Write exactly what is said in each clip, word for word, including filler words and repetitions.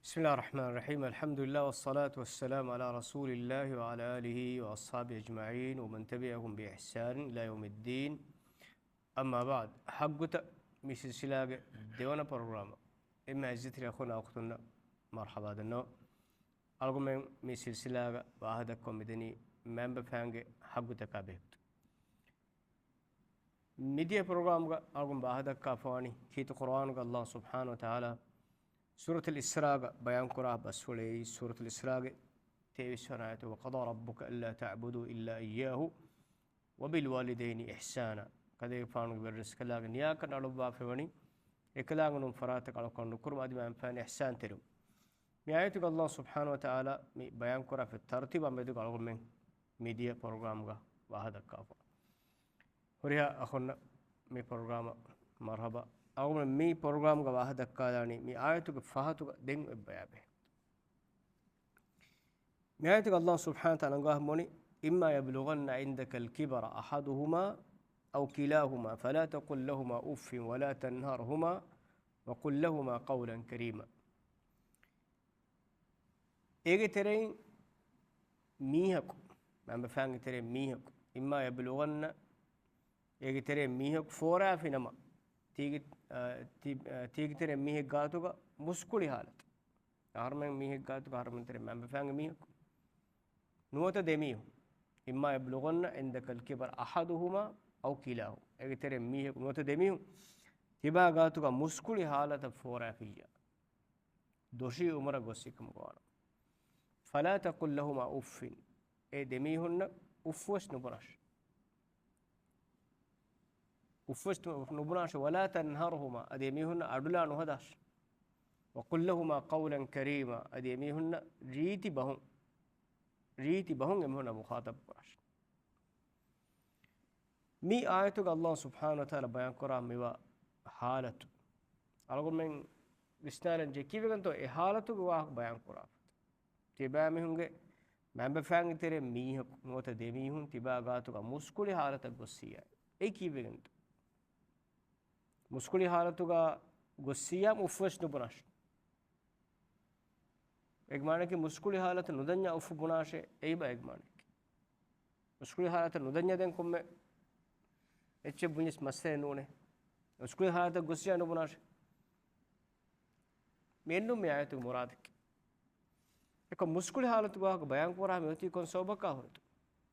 بسم الله الرحمن الرحيم. الحمد لله والصلاة والسلام على رسول الله وعلى آله وأصحابه أجمعين ومن تبعهم بإحسان إلى يوم الدين. أما بعد. ޙައްޤުތައް މި ސިލްސިލާގެ ދެވަނަ ޕްރޮގްރާމަށް އެންމެ ޢިއްޒަތްތެރި އަޚުންނާ އުޚްތުންނަށް މަރްޙަބާ ދަންނަވަން. އަޅުގަނޑުމެން މި ސިލްސިލާގަ ވާހަކަ ދައްކަވަން މިދަނީ މައިންބަފައިންގެ ޙައްޤުތަކާ ބެހޭ. މިދިޔަ ޕްރޮގްރާމްގަ އަޅުގަނޑު ވާހަކަ ދައްކާފަވަނީ ކީރިތި ޤުރުއާނުގަ ﷲ ސުބްޙާނަހޫ ވަތަޢާލާ ސޫރަތުލް އިސްރާގަ ބަޔާންކުރާ ބަސްފުޅެއް، ސޫރަތުލް އިސްރާގެ ތޭވީސް ވަނަ އާޔަތު، وقضى ربك ألا تعبدوا إلا إياه وبالوالدين إحسانا. ކަލޭގެފާނުގެ ވެރި ރަސްކަލާނގެ ނިޔާކަން އަޅުއްވާފަވަނީ، އެކަލާނގެ ނޫން ފަރާތަކަށް އަޅުކަން ނުކުރުމަށް އަދި މައިންބަފައިން އިޙްސާންތެރިވުން. މި އާޔަތުގަ ﷲ ސުބްޙާނަހޫ ވަތަޢާލާ މި ބަޔާންކުރާ ތަރުތީބާ މެދުގަ އަޅުގަނޑުމެން މިދިޔަ ޕްރޮގްރާމްގަ ވާހަކަ ދައްކާފަ. ހުރިހާ އަޚުންނަށް މި ޕްރޮގްރާމަށް މަރްޙަބާ. އަޅުގަނޑު މި ޕްރޮގްރާމްގަ ވާހަކަ ދައްކާލާނީ މި އާޔަތުގެ ފަހަތުގަ ދެން އޮތް ބަޔާބެހޭ. މި އާޔަތުގަ ﷲ ސުބްޙާނަހޫ ވަތަޢާލާ އަންގަވާ ހަމަވަނީ، إما يبلغن عندك الكبر أحدهما أو كلاهما فلا تقل لهما أف ولا تنهرهما وقل لهما قولا كريما. އޭގެ ތެރެއިން މީހަކު، މައިންބަފައިންގެ ތެރެއިން މީހަކު، إما يبلغن، އޭގެ ތެރެއިން މީހަކު ފޯރާފި ނަމަ، ތީގެ، އާ، ތި-، އާ، ތީގެ ތެރެއިން މީހެއް ގާތުގަ މުސްކުޅި ޙާލަތު. އަހަރުމެން މީހެއް ގާތުގަ އަހަރުމެން ތެރެއިން މައިންބަފައިންގެ މީހަކު. ނުވަތަ ދެމީހުން. إما يبلغن عندك الكبر أحدهما أو كلاهما. އޭގެ ތެރެއިން މީހަކު ނުވަތަ ދެމީހުން ތިބާ ގާތުގަ މުސްކުޅި ޙާލަތަށް ފޯރާފިއްޔާ، ދޮށީ ޢުމުރަށް ގޮސް ހިއްކަމުގަވާނަމަ، فلا تقل لهما أف، އެ ދެމީހުންނަށް އުފްފުވެސް ނުބުނާށި. އުފްފުވެސް ނު-، ނުބުނާށި. ولا تنهرهما، އަދި އެމީހުންނަށް އަޑުލާ ނުހަދާށި. وقل لهما قولا كريما، އަދި އެމީހުންނަށް ރީތި ބަހުން، ރީތި ބަހުން އެމީހުންނަށް މުޚާޠަބު ކުރާށި. މި އާޔަތުގަ ﷲ ސުބްޙާނަހޫ ވަތަޢާލާ ބަޔާންކުރާ މިވާ ޙާލަތު އަޅުގަނޑުމެން ވިސްނާލަން ޖެހޭ ކީއްވެގެންތޯ އެ ޙާލަތުގެ ވާހަކަ ބަޔާންކުރާ. ތިބާމީހުންގެ މައިންބަފައިންގެ ތެރެއިން މީހަކު ނުވަތަ ދެމީހުން ތިބާ ގާތުގަ މުސްކުޅި ޙާލަތަށް ގޮއްސިއްޔާ. އެއީ ކީއްވެގެންތޯ؟ މުސްކުޅި ޙާލަތުގަ ގޮއްސިއްޔާ އުފްފުވެސް ނުބުނާށި. އޭގެ މާނައަކީ މުސްކުޅި ޙާލަތަށް ނުދަންޏާ އުފްފު ބުނާށޭ، އެއީ ބާ އޭގެ މާނައަކީ. މުސްކުޅި ޙާލަތަށް ނުދަންޏާ ދެން ކޮންމެ އެއްޗެއް ބުންޏަސް މައްސަލައެއް ނޫނޭ. މުސްކުޅި ޙާލަތަށް ގޮއްސިއްޔާ ނުބުނާށޭ. މިއެއްނޫން މި އާޔަތުގެ މުރާދަކީ. އެކަމް މުސްކުޅި ޙާލަތުގެ ވާހަކަ ބަޔާންކުރާ މިއޮތީ ކޮން ސަބަބަކާ ހުރެތޯ؟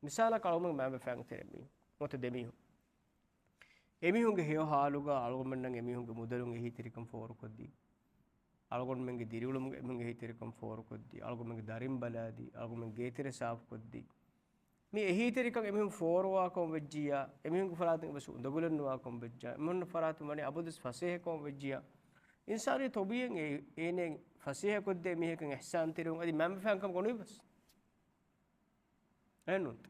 މިސާލަކަށް އަޅުގަނޑުމެން މައިންބަފައިންގެ ތެރެއިން މީހުން ނުވަތަ ދެމީހުން. އެމީހުންގެ ހެޔޮ ޙާލުގަ އަޅުގަނޑުމެންނަށް އެމީހުންގެ މުދަލުން އެހީތެރިކަން ފޯރުކޮށްދީ، އަޅުގަނޑުމެންގެ ދިރިއުޅުމުގަ އެމީހުންގެ އެހީތެރިކަން ފޯރުކޮށްދީ، އަޅުގަނޑުމެންގެ ދަރިން ބަލާދީ، އަޅުގަނޑުމެން ގޭތެރެ ސާފުކޮށްދީ، މި އެހީތެރިކަން އެމީހުން ފޯރުވާކަމަށް ވެއްޖިއްޔާ، އެމީހުންގެ ފަރާތުން އެއްވެސް އުނދަގުލެއް ނުވާކަމަށް ވެއްޖިއްޔާ، އެމީހުންގެ ފަރާތުން ވަނީ އަބަދުވެސް ފަސޭހަކަމަށް ވެއްޖިއްޔާ، އިންސާނީ ޠަބީޢަތް އޭ-، އޭނައަށް ފަސޭހަކޮށްދޭ މީހަކަށް އިޙްސާންތެރިވުން އަދި މައިންބަފައިން ކަމަކަށް ނުއިއްވަސް. އެހެންނޫންތަ؟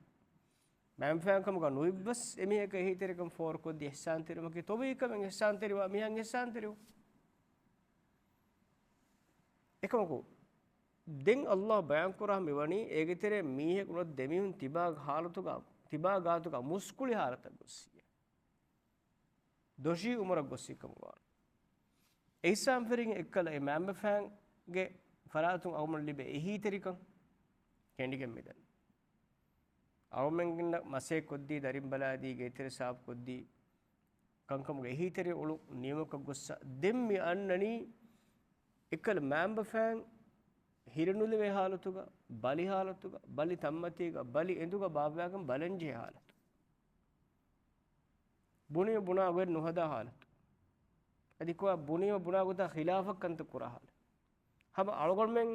މައިންބަފައިން ކަމަކަށް ނުއިއްވަސް އެމީހަކަށް އެހީތެރިކަން ފޯރުކޮށްދީ އިޙްސާންތެރިވުމަކީ ޠަބީޢީ ކަމެއް އިޙްސާންތެރިވާ މީހަކަށް އިޙްސާންތެރިވުން. އެކަމަކު، ދެން ﷲ ބަޔާންކުރާ މިވަނީ އޭގެ ތެރޭ މީހަކު ނުވަތަ ދެމީހުން ތިބާ ޙާލަތުގަ، ތިބާ ގާތުގަ މުސްކުޅި ޙާލަތަށް ގޮއްސިއްޔާ. ދޮށީ ޢުމުރަށް ގޮއްސި ކަމުގަ. އެއްސާން ފެރިގެން އެއްކަލަ އެ މައިންބަފައިންގެ ފަރާތުން އަޅުގަނޑުމެން ލިބޭ އެހީތެރިކަން ކެނޑިގެން މިދަނީ. އަޅުގަނޑުމެންނަށް މަސޭ ކޮށްދީ، ދަރިން ބަލާދީ، ގޭތެރެ ސާފުކޮށްދީ، ކަންކަމުގެ އެހީތެރި އުޅުން ނިޔަމަކަށް ގޮއްސަ ދެން މި އަންނަނީ އެއްކަލަ މައިންބަފައިން ހިރިނުލެވޭ ޙާލަތުގަ، ބަލި ޙާލަތުގަ، ބަލި ތަންމަތީގަ، ބަލި އެނދުގަ ބާއްވާގެން ބަލަންޖެހޭ ޙާލަތު. ބުނީމަ ބުނާ ގޮތް ނުހަދާ ޙާލަތު. އަދި ކޮއެ ބުނީމަ ބުނާ ގޮތާ ޚިލާފަށް ކަންތައް ކުރާ ޙާލަތު. ހަމަ އަޅުގަނޑުމެން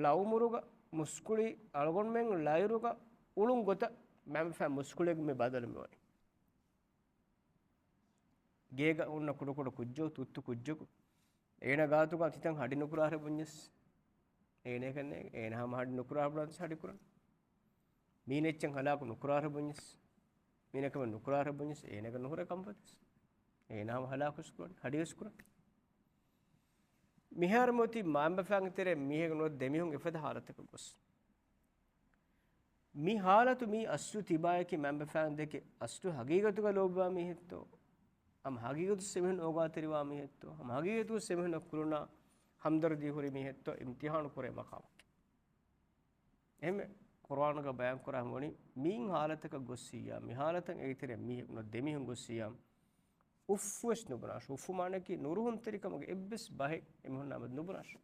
ޅައުމުރުގަ، މުސްކުޅި އަޅުގަނޑުމެން ޅައިރުގަ އުޅުން ގޮތަށް މައިންބަފައިން މުސްކުޅިއެއްގެ މި ބަދަލު މިވަނީ. ގޭގަ އޮންނަ ކުޑަކުޑަ ކުއްޖަކު، ތުއްތު ކުއްޖަކު، އޭނަ ގާތުގަ ތިތަން ހަޑި ނުކުރާށޭ ބުންޏަސް، އޭނަ ކަންނޭނގެ. އޭނަ ހަމަ ހަޑި ނުކުރާށޭ ބުންޏަސް ހަޑި ކުރަން. މީނައްޗަށް ހަލާކު ނުކުރާށޭ ބުންޏަސް، މީނަ ކަމެއް ނުކުރާށޭ ބުންޏަސް، އޭނަގެ ނުހުރޭ ކަންފަތަސް. އޭނަ ހަމަ ހަލާކުވެސް ކުރަން، ހަޑިވެސް ކުރަން. މިހާރު މިއޮތީ މައިންބަފައިންގެ ތެރޭ މީހެއް ނުވަތަ ދެމީހުން އެފަދަ ޙާލަތަކަށް ގޮސް. މި ޙާލަތު މީ އަސްލު ތިބާޔަކީ މައިންބަފައިން ދެކެ އަސްލު ހަގީގަތުގަ ލޯބިވާ މީހެއްތޯ؟ ހަމަ ހަގީގަތު އެމީހުން އޯގާތެރިވާ މީހެއްތޯ؟ ހަމަ ހަގީގަތު އެމީހުންނަށް ކުރުނާ ހަމްދަރްދީ ހުރި މީހެއްތޯ އިމްތިހާނު ކުރޭ މަޤާމަކީ. އެހެންވެ، ޤުރުއާނުގަ ބަޔާން ކުރާ ހަމަވަނީ މިއިން ހާލަތަކަށް ގޮއްސިއްޔާ، މި ހާލަތަށް އޭގެ ތެރެއަށް މީހެއް ނުވަ ދެމީހުން ގޮއްސިއްޔާ، އުފްފުވެސް ނުބުނާށޭ. އުފްފު މާނައަކީ ނުރުހުންތެރިކަމުގެ އެއްވެސް ބަހެއް އެމީހުންނާ މެދު ނުބުނާށޭ.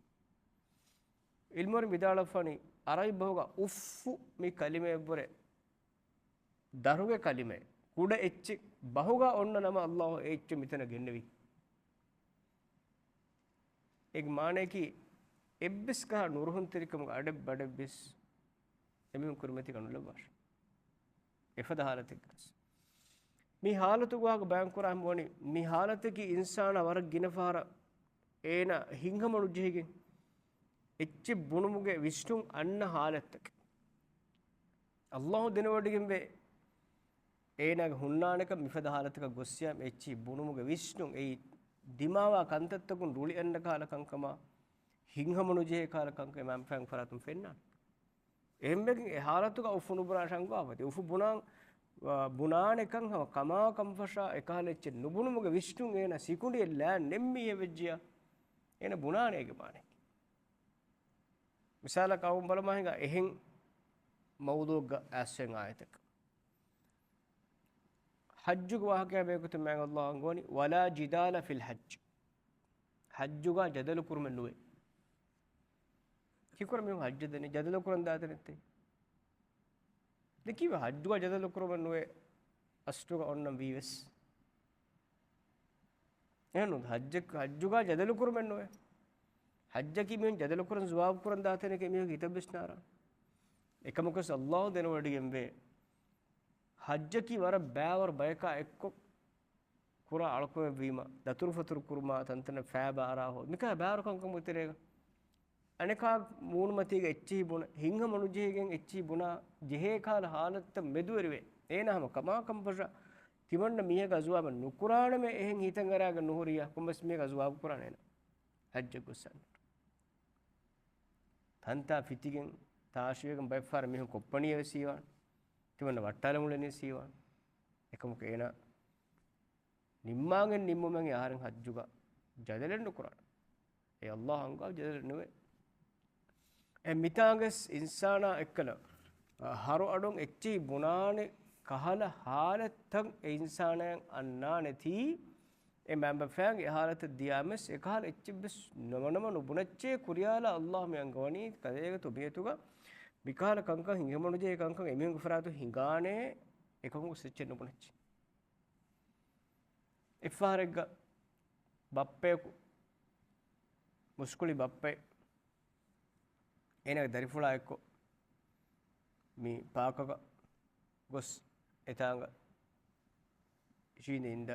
ޢިލްމުވެރިން ވިދާޅުވެފަވަނީ ޢަރަބި ބަހުގަ އުފްފު މި ކަލިމައަށްވުރެ ދަރުގެ ކަލިމައެއް، ކުޑަ އެއްޗެއް ބަހުގަ އޮންނަ ނަމަ ﷲ އެ އެއްޗެއް މިތަނަށް ގެންނެވީ. އޭގެ މާނައަކީ އެއްވެސް ކަހަލަ ނުރުހުންތެރިކަމުގެ އަޑެއް ބަޑެއްވެސް އެމީހުން ކުރިމަތީގަ ނުލައްވާށޭ. އެފަދަ ހާލަތެއްގަސް. މި ހާލަތުގަ ވާހަކަ ބަޔާން ކުރާ ހަމަވަނީ، މި ހާލަތަކީ އިންސާނާ ވަރަށް ގިނަ ފަހަރަށް އޭނާ ހިތްހަމަނުޖެހިގެން އެއްޗެއް ބުނުމުގެ ވިސްނުން އަންނަ ހާލަތަކެއް. ﷲ ދެނެވޮޑިގެންވޭ އޭނާގެ ހުންނާނެކަން މިފަދަ ހާލަތަކަށް ގޮއްސިޔާ އެއްޗެހި ބުނުމުގެ ވިސްނުން އެއީ ދިމާވާ ކަންތައްތަކުން ރުޅި އަންނަ ކަހަލަ ކަންކަމާ، ހިތްހަމަނުޖެހޭ ކަހަލަ ކަންކަމާ އެމާ ފަހަން ފަރާތުން ފެންނާނެ. އެހެންވެގެން އެ ހާލަތުގަ އުފު ނުބުނާށޭ އަންގާފަދަ. އުފު ބުނާން، އާ، ބުނާނެކަން ހަމަ ކަމާ ކަންފަށާ އެކަހަލަ އެއްޗެއް ނުބުނުމުގެ ވިސްނުން އޭނަ ސިކުނޑިއެއް ލާން ނެތް މީހެއް ވެއްޖިޔާ، އޭނަ ބުނާނެ އޭގެ މާނައަކީ. މިސާލަކަށް އަޅުގަނޑު ބަލަމާ ހިނގާ އެހެން މައުޟޫޢެއްގަ އައިސްފައި އާޔަތަކަށް. ޙައްޖުގެ ވާހަކަޔާ ބެހޭގޮތުން މާތް ﷲ އަންގަވަނީ، "ولا جدال في الحج." ޙައްޖުގަ ޖަދަލު ކުރުމެއް ނުވޭ. ކީއްކުރަން މީހުން ޙައްޖަށް ދަނީ؟ ޖަދަލު ކުރަން ދާތަނެއްތަ؟ ދެން ކީއްވެ ޙައްޖުގަ ޖަދަލު ކުރުމެއް ނުވޭ؟ އަސްލުގަ އޮންނަން ވީވެސް. އެހެންނު ޙައްޖަކު، ޙައްޖުގަ ޖަދަލު ކުރުމެއް ނުވޭ. ޙައްޖަކީ މީހުން ޖަދަލު ކުރަން ޖަވާބު ކުރަން ދާ ތަނެކޭ މީހުން ހިތަށްވެސް ނާރާ. އެކަމަކުވެސް ﷲ ދެނެވޮޑިގެންވޭ، ޙައްޖަކީ ވަރަށް ބައިވަރު ބަޔަކާ އެއްކޮށް ކުރާ އަޅުކަމެއްވީމަ، ދަތުރުފަތުރު ކުރުމާ، ތަންތަނަށް ފައިބާރާ ހޯ، މިކަހަލަ ބައިވަރު ކަންކަމުގެ ތެރޭގަ އަނެކާ މޫނުމަތީގަ އެއްޗެހި ބުނަ، ހިތްހަމަނުޖެހިގެން އެއްޗެހި ބުނާ ޖެހޭ ކަހަލަ ހާލަތުތައް މެދުވެރިވެ، އޭނާ ހަމަ ކަމާކަންފަށާ ތިމަންނަ މީހަކަށް ޖަވާބެއް ނުކުރާނަމޭ އެހެން ހިތަށް އަރާގެން ނުހުރިޔާ، ކޮންމެސް މީހަކަށް ޖަވާބު ކުރާނެ އޭނަ. ޙައްޖަށް ގޮއްސަން. ތަންތާ ފިތިގެން ތާށިވެގެން ބައެއްފަހަރަށް މީހުން ކޮއްޕަނީއެއް ވެސް ހީވާނެ. ތިމަންނަ ވައްޓާލަމުޅެން ވެސް ހީވާނެ. އެކަމަކު އޭނާ ނިންމާގެން ނިންމުމެން އަހަރެން ޙައްޖުގަ ޖަދަލެއް ނުކުރާނެ. އެ ﷲ އަންގާ ޖަދަލެއް ނުވޭ. އެ މިތާގަސް އިންސާނާ އެއްކަލަ، އަ، ހަރު އަޑުން އެއްޗެހި ބުނާނެ ކަހަލަ ހާލަތްތައް އެ އިންސާނާއަށް އަންނާނެތީ، އެ މައިންބަފައިން އެ ހާލަތަށް ދިޔާމެސް އެކަހަލަ އެއްޗެއްވެސް ނަމަނަމަ ނުބުނައްޗޭ ކުރިޔާލާ ﷲ މި އަންގަވަނީ ކަލޭގެ ތަބީޢަތުގަ މިކަހަލަ ކަންކަން ހިނގަމަނުޖެހޭ ކަންކަން އެމީހުންގެ ފަރާތުން ހިނގާނެ އެކަމަކު އެއްޗެއް ނުބުނައްޗޭ. އެއްފަހަރެއްގަ ބައްޕަޔަކު މުސްކުޅި ބައްޕައެއް އޭނާގެ ދަރިފުޅާ އެއްކޮށް މި ޕާކަކަށް ގޮސް އެތާނގަ އިށީނދެ އިންދާ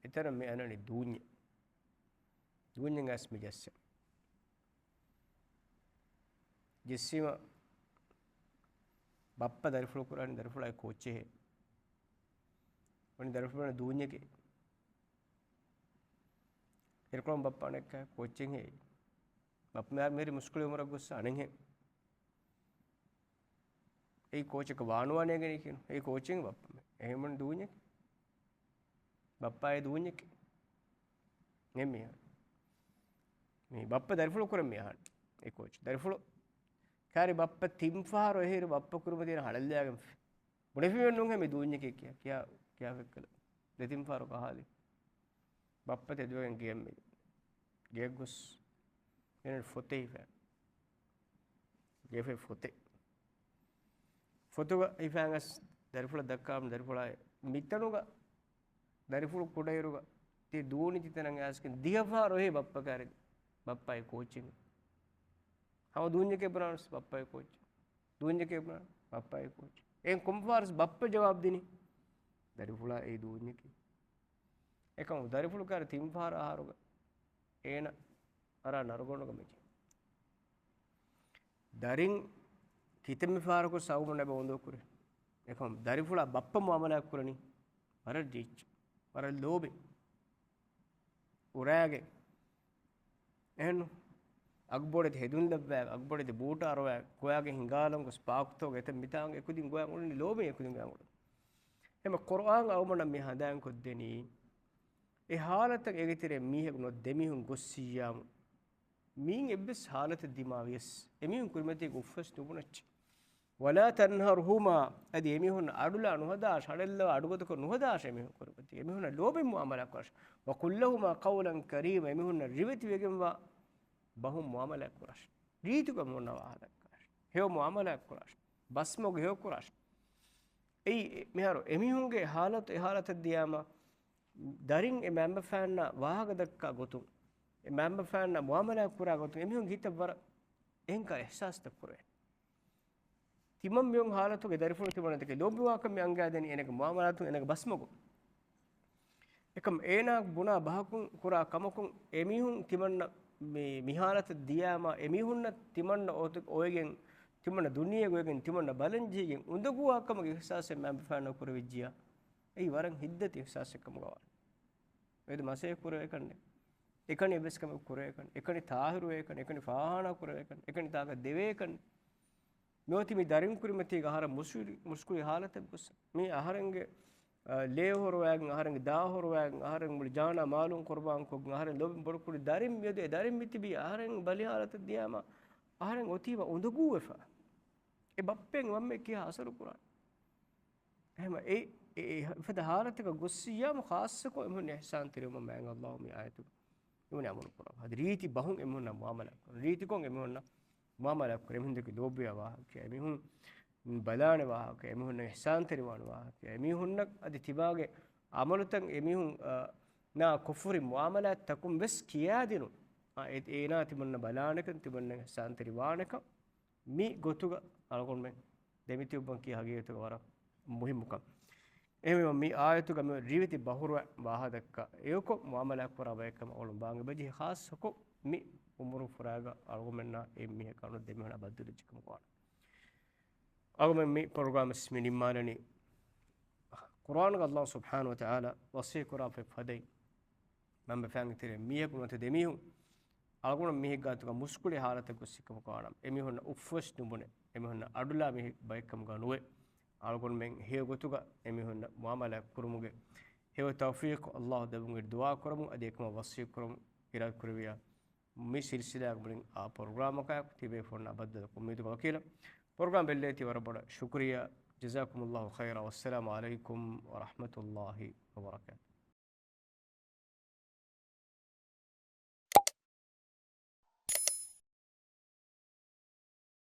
އެތަނަށް މި އަންނަނީ ދޫންޏެއް. ދޫންޏެއް އައިސް މި ޖައްސަ. ޖެއްސީމަ ބައްޕަ ދަރިފުޅު ކުރާނީ ދަރިފުޅާ ކޯއްޗެއް ހޭ. ވަނީ ދަރިފުޅު ދޫންޏެކޭ. އިރުކޮޅުން ބައްޕަ އަނެއްކާ ކޯއްޗެއް ހޭ. ބައްޕަ މިހާރު މިހިރީ މުސްކުޅި އުމުރަށް ގޮއްސަ އަނެއްހެން. އެއީ ކޯޗަކަށް ވާނުވާނޭގެނީ ކިޔުނު. އެއީ ކޯޗެއް ބައްޕަ. އެހެންވަނީ ދޫންޏެކޭ. ބައްޕާ އެ ދޫންޏެކޭ. އެ މީހާ. މި ބައްޕަ ދަރިފުޅު ކުރަން މި އަހާން. އެ ކޯޗް. ދަރިފުޅު. ކާރި ބައްޕަ ތިން ފަހަރު އެހިރު ބައްޕަ ކުރިމަތީ ހަޅައްލައިގެން ފި-، ބުނެފި ނޫންހޭ މި ދޫންޏެކޭ ކިޔާ، ކިޔާ، ކިޔާ ފެއްކަލަ. ދެތިން ފަހަރު ކަހާލި. ބައްޕަ ތެދުވެގެން ގެއަށް މި. ގެއަށް ގޮސް. އެނެއް ފޮތެއް ހިފަ. ގެފެ ފޮތެއް. ފޮތުގަ ހިފާން އަސް ދަރިފުޅަށް ދައްކާ ދަރިފުޅާއި މިތަނުގަ ދަރިފުޅު ކުޑައިރުގަ ތި ދޫނި ތިތަނަށް އައިސްގެން ދިހަ ފަހަރު އެހި ބައްޕަ ކާރި ބައްޕާއި ކޯޗެއް. ހަމަ ދޫންޏެކޭ ބުނާނަސް ބައްޕާއި ކޯޗެއް. ދޫންޏެކޭ ބުނާ ބައްޕާއި ކޯޗެއް. އެން ކޮން ފަހަރަސް ބައްޕަ ޖަވާބު ދިނީ؟ ދަރިފުޅާ އެ ދޫންޏެކޭ. އެކަމު ދަރިފުޅު ކާރި ތިން ފަހަރު އަހަރުގަ އޭނަ އަރާ ނަރުގަނޑުގަ މިޖެ. ދަރިން ކިތަންމެ ފަހަރަކު ސައުމު ނަބެ އުނދަގޫ ކުރޭ. އެކަމު ދަރިފުޅާ ބައްޕަ މުއާމަލާ ކުރަނީ ވަރަށް ރީއްޗު، ވަރަށް ލޯބި. އުރާގެ އެހެންނު އަގުބޮޑެތި ހެދުން ލައްވާ، އަގުބޮޑެތި ބޫޓު އަރުވާ، ކޮޔާގެ ހިނގާލަން ގޮސް ޕާކްތޯގެ އެތަން މިތާނގެ އެކުދިން ގޮޔާ އުޅުނީ ލޯބި އެކުދިން ގޮޔާ އުޅުނީ. ހަމަ ޤުރުއާން އަޅުގަނޑަށް މި ހަނދާން ކޮށްދެނީ އެ ހާލަތަށް އޭގެ ތެރޭ މީހަކު ނުވަ ދެމީހުން ގޮއްސިއްޔާމު، މީން އެއްވެސް ހާލަތެއް ދިމާވިޔަސް، އެމީހުން ކުރިމަތީގަ އުފްފަސް ނުބުނައްޗެ. ولا تنهرهما، އަދި އެމީހުން އަޑުލާ ނުހަދާށް، އަޑެއްލަވާ އަޑުގަދަކޮށް ނުހަދާށެ އެމީހުން ކުރިމަތީ. އެމީހުންނަށް ލޯބިން މުއާމަލާ ކުރާށެ. وقل لهما قولا كريما، އެމީހުންނަށް ރިވެތިވެގެންވާ ބަހުން މުއާމަލާ ކުރާށެ. ރީތިކޮށް އެމީހުންނާ ވާހަކަ ދައްކާށެ. ހެޔޮ މުއާމަލާ ކުރާށެ. ބަސްމަގު ހެޔޮ ކުރާށެ. އެއީ މިހާރު އެމީހުންގެ ހާލަތު އެ ހާލަތަށް ދިޔާމަ، ދަރިން އެ މައިންބަފައިންނާ ވާހަކަ ދައްކާ ގޮތުން، އެ މައިންބަފައިންނާ މުއާމަލާ ކުރާ ގޮތުން އެމީހުން ހިތަށް ވަރަށް އެހެންކަ އިޙްސާސްތައް ކުރޭ. ތިމަންމެން ހާލަތުގެ ދަރިފުޅު ތިމަންނަ ދެކެ ލޯބިވާކަން މި އަންގާދެނީ އޭނަގެ މުއާމަލާތުން އޭނަގެ ބަސްމަގު. އެކަމް އޭނާ ބުނާ ބަހަކުން ކުރާ ކަމަކުން އެމީހުން ތިމަންނަ މި، މި ހާލަތަށް ދިޔާމަ އެމީހުންނަށް ތިމަންނަ އޮތު، އޮވެގެން ތިމަންނަ ދުނިޔޭގަ އޮވެގެން ތިމަންނަ ބަލަން ޖެހިގެން އުނދަގޫވާ ކަމުގެ އިޙްސާސެއް މައިންބަފައިންނަށް ކުރެވިއްޖިޔާ، އެއީ ވަރަށް ހިތްދަތި އިޙްސާސެއް ކަމުގަ ވާނެ. އެދު މަސޭ ކުރެވޭކަންނެ. އެކަނި އެއްވެސް ކަމެއް ކުރެވޭކަން. އެކަނި ތާހިރުވޭކަން. އެކަނި ފާހާނާ ކުރެވޭކަން. އެކަނި ތާކަށް ދެވޭކަން. މިއޮތީ މި ދަރިން ކުރިމަތީގަ އަހަރެން މުސްކުޅި، މުސްކުޅި ހާލަތެއް ގޮސް. މި އަހަރެންގެ، އަ، ލޭ ހޮރުވާގެން، އަހަރެންގެ ދާ ހޮރުވާގެން، އަހަރެން މުޅި ޖާނާ މާލުން ޤުރުބާން ކޮށްގެން، އަހަރެން ލޯބިން ބޮޑުކުރި ދަރިން މިއަދު އެ ދަރިން މިތިބީ އަހަރެން ބަލި ހާލަތަށް ދިޔާމަ، އަހަރެން އޮތީމަ އުނދަގޫވެފަ. އެ ބައްޕައެއް ވަންމެ ކިހާ އަސަރު ކުރާނެ؟ އެހެމަ އެ، އެ، އެ އެފަދަ ހާލަތަކަށް ގޮއްސިއްޔާމު ޚާއްޞަކޮށް އެމީހުން އިޙްސާންތެރިވުމަށް މާތް ﷲ މި އާޔަތުގަ އެމީހުން އަމުރު ކުރައްވާ. އަދި ރީތި ބަހުން އެމީހުންނާ މުއާމަލާ ކުރަން. ރީތިކޮށް އެމީހުންނާ މުއާމަލާ ކުރަން. އެމީހުން ދެކެ ލޯބިވާ ވާހަކަ، އެމީހުން ބަލާނެ ވާހަކަ، އެމީހުންނަށް އިޙްސާންތެރިވާނެ ވާހަކަ، އެމީހުންނަށް އަދި ތިބާގެ އަމަލުތައް އެމީހުން، އާ، ނާ ކުފުރި މުއާމަލާތް ތަކުން ވެސް ކިޔާދިނުން. އާ، އެ، އޭނާ ތިމަންނަ ބަލާނެކަން، ތިމަންނަ އިޙްސާންތެރިވާނެކަން. މި ގޮތުގަ އަޅުގަނޑުމެން ދެމިތިއްބަން ކީ ހަގީގަތުގަ ވަރަށް މުހިއްމު ކަމެއް. އެހެންވީމަ މި އާޔަތުގަ މި ރިވެތި ބަހުރުވާ ވާހަކަ ދައްކާ އެއޮކޮށް މުއާމަލާ ކުރާ ބައެއްކަމަށް އަޅުގަނޑު ބާންގި ބަޖެހި ޚާއްޞަކޮށް މި އުމުރު ފުރާގަ އަޅުގަނޑުމެންނާ އެ މީހަކާ ދެމީހުންނާ ބައްދަލުވެއްޖެ ކަމަށް ވާނެ. އަޅުގަނޑުމެން މި ޕްރޮގްރާމް ވެސް މި ނިންމާލަނީ. ޤުރްއާނުގަ ﷲ ސުބްޙާނަހޫ ވަތަޢާލާ ވަޞީ ކުރާ ފަދައިން މަންބަފައިންގެ ތެރެއިން މީހަކު ނުވަތަ ދެމީހުން އަޅުގަނޑު މީހެއްގާތުގަ މުސްކުޅި ހާލަތަށް ގޮސް ސިއްކަމަކު ވާނަމަ، އެމީހުންނަށް އުފްފަސް ނުބުނެ، އެމީހުންނަށް އަޑުލާ މީހެއް ބައެއްކަމުގަ ނުވެ، އަޅުގަނޑުމެން ހެޔޮ ގޮތުގަ އެމީހުންނަށް މުއާމަލާތް ކުރުމުގެ ހެޔޮ ތައުފީޤު ﷲ ދެމުން ދުޢާ ކުރަމުން އަދި އެކަމަށް ވަޞިއްޔަތް ކުރަމުން އިރާދަ ކުރެވިޔާ، މި ސިލްސިލާގެ މުޅިން އާ ޕްރޮގްރާމަކާއެކު ތިބޭފުޅުންނާ ބައްދަލުކޮށް އުއްމީދު ކުރަމަކީ. ޕްރޮގްރާމް ބެއްލޭތީ ވަރަށް ބޮޑަށް ޝުކުރިއްޔާ. ޖަޒާކުމުﷲ ޚައިރާ. ވައްސަލާމު ޢަލައިކުމް ވަރަޙްމަތުﷲ ވަބަރަކާތުހު.